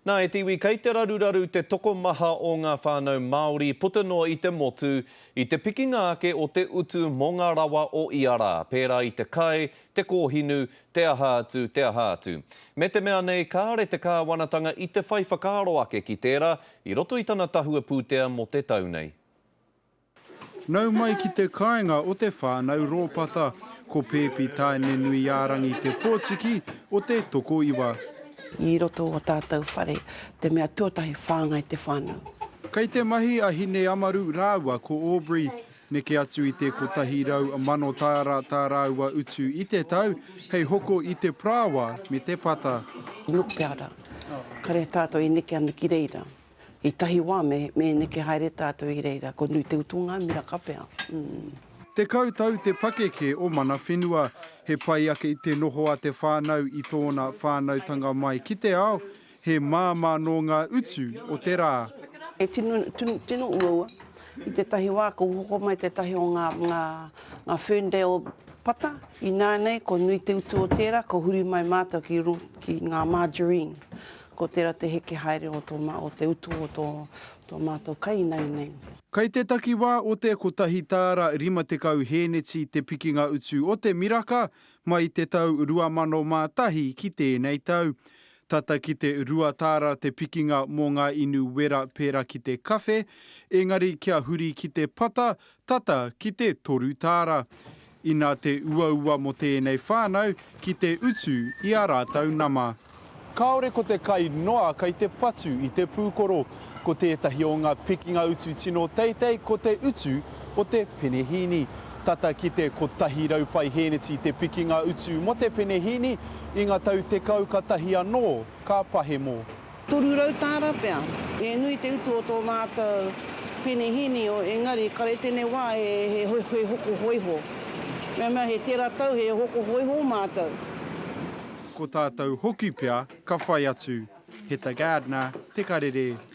Nā, e te iwi, kei te raruraru te tokomaha o ngā whānau Māori puta noa i te motu i te pikinga ake o te utu mō ngā rawa o ia rā, pērā i te kai, te kōhinu, te aha atu, te aha atu. Me te mea nei, kāre te kāwanatanga i te whai whakaaro ake ki tērā i roto i tana tahua pūtea mō te tau nei. Nau mai ki te kāinga o te whānau Rōpata, ko Pēpi Tānenuiārangi te pōtiki o te tokoiwa. I roto o tātou whare, te mea tuatahi whāngai te whānau. Kei te mahi a Hineamaru rāua ko Aubrey. Neke atu i te 100,000 tāra tā rāua utu i te tau hei hoko i te parāoa me te pata. Nukpeara, kare tātou e neke ana ki reira. I tahi wā me, me neke haere tātou i reira, ko nui te utu o ngā miraka pea. Mm. 10 tau te pakeke o Mana Whenua. He pai ake te noho a te whānau i tōna whānautanga mai ki te ao, he māmā nō ngā utu o te rā. He tino, tino, tino uaua. I tētahi wā ko hoko mai tētahi o ngā, ngā, ngā Ferndale pata, ināianei ko nui te utu o tērā, ko huri mai mātou ki, ki ngā margarine. Ko tērā te heke haere o tō o te utu o tō tō mātou kai ināianei. Kei te takiwā o te kotahi tāra 50 hēneti te pikinga utu o te miraka mai i te tau 2001 ki tēnei tau. Tata ki te rua tāra te pikinga mō ngā inu wera pērā ki te kawhe, engari kia huri ki te pata, tata ki te toru tāra. Inā te uaua mō tēnei whānau ki te utu i ā rātou nama. Kāore ko te kai noa kei te patu i te pūkoro. Ko tētahi o ngā pikinga utu tino teitei ko te utu o te penehīni. Tata ki te 100 paihēneti te pikinga utu mō te penehīni i ngā tau tekau katahi anō ka pahemo. 300 tāra pea. He nui te utu o tō mātou penehīni, engari kare tēnei wā he hoko hōiho. Mea mea he tērā tau he hoko hōiho mātou. Ko tātou hoki pea ka whai atu. Heta Gardner, Te Karere.